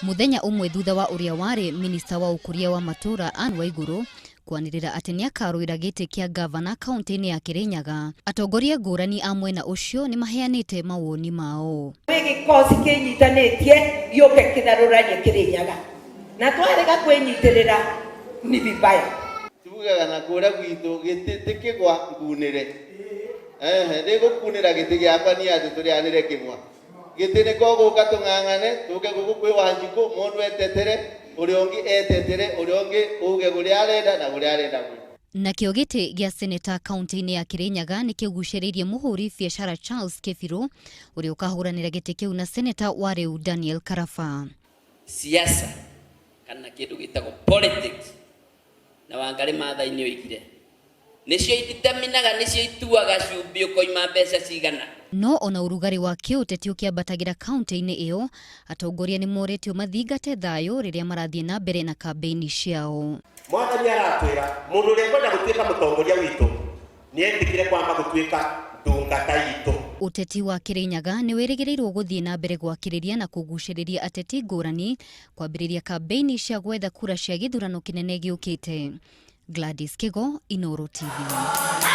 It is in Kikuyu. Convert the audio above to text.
Mũthenya ũmwe thutha wa ũrĩa warĩ minista wa ũkũria wa matũũra Anne Waigũrũ kwanĩrĩra atĩ nĩakarũĩra gĩtĩ kĩa ngavana kaũntĩ-inĩ ya Kĩrĩnyaga, atongoria ngũrani a mwena ũcio nĩmaheanĩte mawoni mao. Gwĩ gĩkosi kĩnyitanĩtie gĩũke kĩtharũranie Kĩrĩnyaga na twarega kwĩnyitĩrĩra ni vibaya. Tugaga na kũrĩa gwitũ gĩtĩ ti kĩgwa ngunĩre. Ehe, ndĩgũkunĩra gĩtĩ gĩakwa niĩ atĩ tũrĩanĩre kĩgwa. Gĩtĩ nĩko gũka tũng'ang'ane, tũke gũkũ kwĩ Wanjikũ, mũndũ etetere, ũrĩa ũngĩ etetere, ũrĩa ũngĩ uge ũrĩa arenda na ũrĩa arenda gwĩka. Nakĩo gĩtĩ gĩa seneta kaũntĩ-inĩ ya Kĩrĩnyaga nĩ kĩgucĩrĩirie mũhũri biacara Charles Kĩbirũ ũrĩa ũkahũranĩra gĩtĩ kĩu na seneta wa rĩu Daniel Karaba. Siasa kana kĩndũ gĩtagwo politics na Wangarĩ Maathai nĩ oigire nĩcio ideterminaga nĩcio ituaga cumbĩ ũkoima mbeca cigana. No ona ũrugarĩ wa kĩũteti ũkĩambatagĩra kaũntĩ-inĩ ĩyo, atongoria nĩ morĩtio mathingate thayũ rĩrĩa marathiĩ na mbere na kambĩini ciao. Mwathani aratwĩra mũndũ ũrĩa ũkwenda gũtuĩka mũtongoria witũ nĩetĩkĩre kwamba gũtuĩka ndungata itũ. Ũteti wa Kĩrĩnyaga nĩ wĩrĩgĩrĩirwo gũthiĩ na mbere gwakĩrĩria na kũgucĩrĩria ateti ngũrani kwambĩrĩria kambĩini cia gwetha kura cia gĩthurano kĩnene gĩũkĩte. Gladys Kĩgo, Inooro TV.